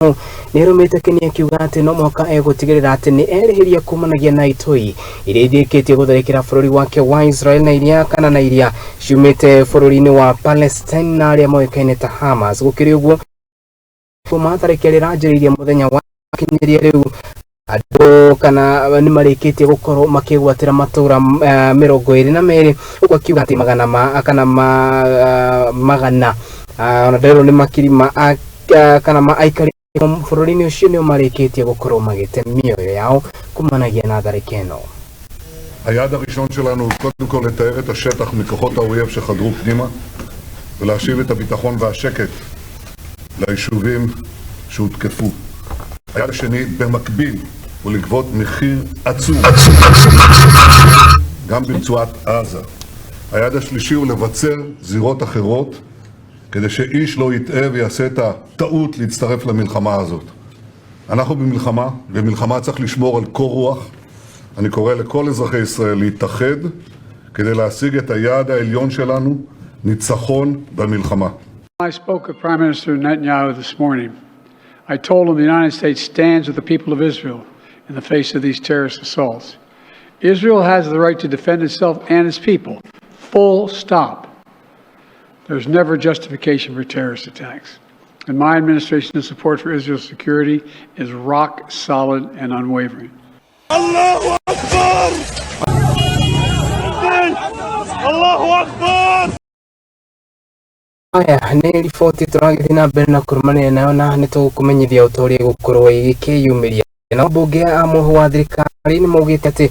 Nĩ arũmĩte Kĩni akiuga atĩ no mũhaka egũtigĩrĩra atĩ nĩ erĩhĩria kumanagia na itoi iria ithĩkĩtie gũtharĩkĩra bũrũri wake wa Israel na iria kana na iria ciumĩte bũrũri-inĩ wa Palestine na arĩa moĩkaine ta Hamas. Gũkĩrĩ ũguo, kuma tharĩkĩra rĩranjĩrĩirie mũthenya wa kinyĩria rĩu, andũ kana nĩ marĩkĩtie gũkorwo makĩgwatĩra matũra 22, ũguo akiuga atĩ magana ma kana ma magana ona nderwo nĩ makiri ma kana ma aikari bũrũri-inĩ ũcio nĩo marĩkĩtie gũkorwo magĩte mĩoyo yao kumanagia na tharĩka ĩno. היעד הראשון שלנו הוא קודם כל לטהר את השטח מכוחות האויב שחדרו פנימה ולהשיב את הביטחון והשקט ליישובים שהותקפו. היעד השני במקביל הוא לגבות מחיר עצום גם ברצועת עזה. היעד השלישי הוא לבצר זירות אחרות כדי שאיש לא יטעה ויעשה את הטעות להצטרף למלחמה הזאת. אנחנו במלחמה, במלחמה צריך לשמור על קור רוח. אני קורא לכל אזרחי ישראל להתאחד כדי להשיג את היעד העליון שלנו, ניצחון במלחמה. I spoke with Prime Minister Netanyahu this morning. I told him the United States stands with the people of Israel in the face of these terrorist assaults. Israel has the right to defend itself and its people. Full stop. There's never justification for terrorist attacks. And my administration's support for Israel's security is rock solid and unwavering. الله أكبر، الله أكبر. Aya nĩ riboti tũragĩthiĩ na mbere na kũrũmanĩrĩra nayo na nĩ tũgũkũmenyithia ũta ũrĩa ĩgũkorwo ĩgĩkĩyumĩria. Nao mbunge a mũhu wa thirikari nĩ maugĩte atĩ